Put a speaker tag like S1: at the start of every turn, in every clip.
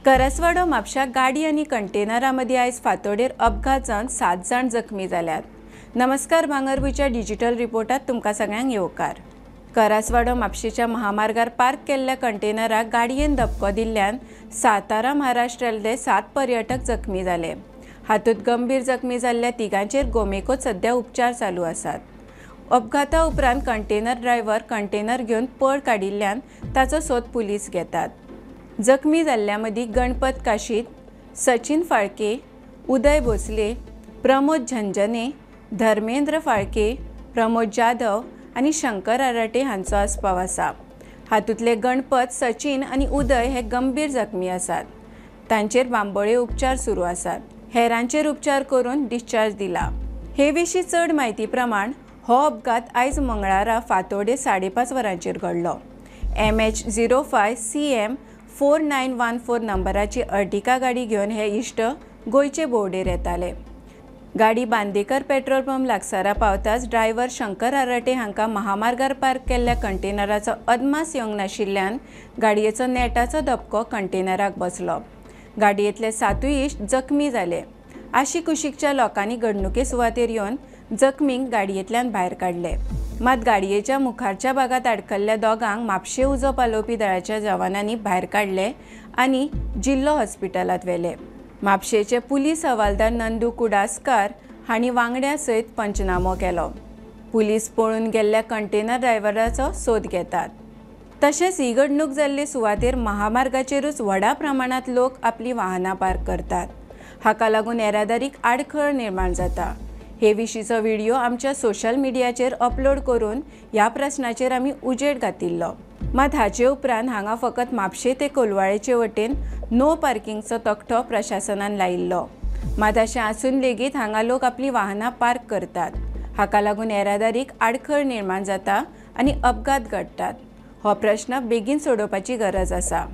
S1: करासवाडो म्हापशा गाडी आनी कंटेनरा मदीं आयज फांतोडेर अपघात जावन 7 जाण जखमी जाल्यात. नमस्कार, भांगरभूंयच्या डिजिटल रिपोर्टात तुमकां सगळ्यांक येवकार. करासवाडो म्हापशेच्या महामार्गार पार्क केल्ल्या कंटेनराक गाडयेन धपको दिल्ल्यान सातारा महाराष्ट्रांतले 7 पर्यटक जखमी जाले. हातूंत गंभीर जखमी जाल्ल्या तिगांचेर गोमेकोत सध्या उपचार चालू आसात. अपघाता उपरांत कंटेनर ड्रायव्हर कंटेनर घेवन पळ काडिल्ल्यान ताचो सोद पुलीस घेतात. जखमी जाल्ल्या मदीं गणपत काशीद, सचिन फाळके, उदय भोसले, प्रमोद झंजने, धर्मेंद्र फाळके, प्रमोद जाधव आनी शंकर आराटे हांचो आस्पाव आसा. हातूंतले गणपत, सचिन आनी उदय हे गंभीर जखमी आसात. तांचेर बांबोळे उपचार सुरू आसात. हेरांचेर उपचार करून डिस्चार्ज दिला. हे विशीं चड म्हायती प्रमाण हो अपघात आयज मंगळारा फांतोडे 5:30 वरांचेर घडलो. MH 05 CM 4914 नंबराची अर्टिका गाडी घेवन हे इश्ट गोंयचे भोंवडेर येताले. गाडी बांदेकर पेट्रोल पंप लागसारा पावताच ड्रायव्हर शंकर आराटे हांकां महामार्गार पार्क केल्ल्या कंटेनराचो अदमास येवंक नाशिल्ल्यान गाडयेचो नेटाचो धपको कंटेनराक बसलो. गाडयेंतले 7 इश्ट जखमी जाले. आशिकुशीकच्या लोकांनी घडणुके सुवातेर येवन जखमींक गाडयेंतल्यान भायर काडले. मात गाडयेच्या मुखारच्या भागांत आडकल्ल्या दोगांक म्हापशें उजो पालोवपी दळाच्या जवानांनी भायर काडले आनी जिल्लो हॉस्पिटलांत व्हेले. म्हापशेचे पुलीस हवालदार नंदू कुडासकार हांणी वांगड्या सयत पंचनामो केलो. पुलीस पळून गेल्ल्या कंटेनर ड्रायव्हराचो सोद घेतात. तशेंच ही घडणूक जाल्ले सुवातेर महामार्गाचेरूच व्हडा प्रमाणांत लोक आपलीं वाहनां पार्क करतात. हाका लागून येरादारीक आडखळ निर्माण जाता. हे विशींचो व्हिडिओ आमच्या सोशल मिडियाचेर अपलोड करून ह्या प्रस्नाचेर आमी उजेड घातिल्लो. मात हाचे उपरांत हांगा फकत म्हापशें ते कोलवाळेचे वटेन नो पार्किंगचो तकटो प्रशासनान लायिल्लो. मात अशें आसून लेगीत हांगा लोक आपलीं वाहनां पार्क करतात. हाका लागून येरादारीक आडखळ निर्माण जाता आनी अपघात घडटात. हो प्रश्न बेगीन सोडोवपाची गरज आसा.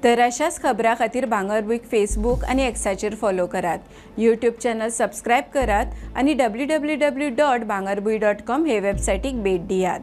S1: तर अशाच खबरां खातीर भांगरभूंयक फेसबूक आनी एक्साचेर फॉलो करात, यूट्यूब चॅनल सबस्क्रायब करात आनी www.bhangarbhuin.com हे वेबसायटीक भेट दियात.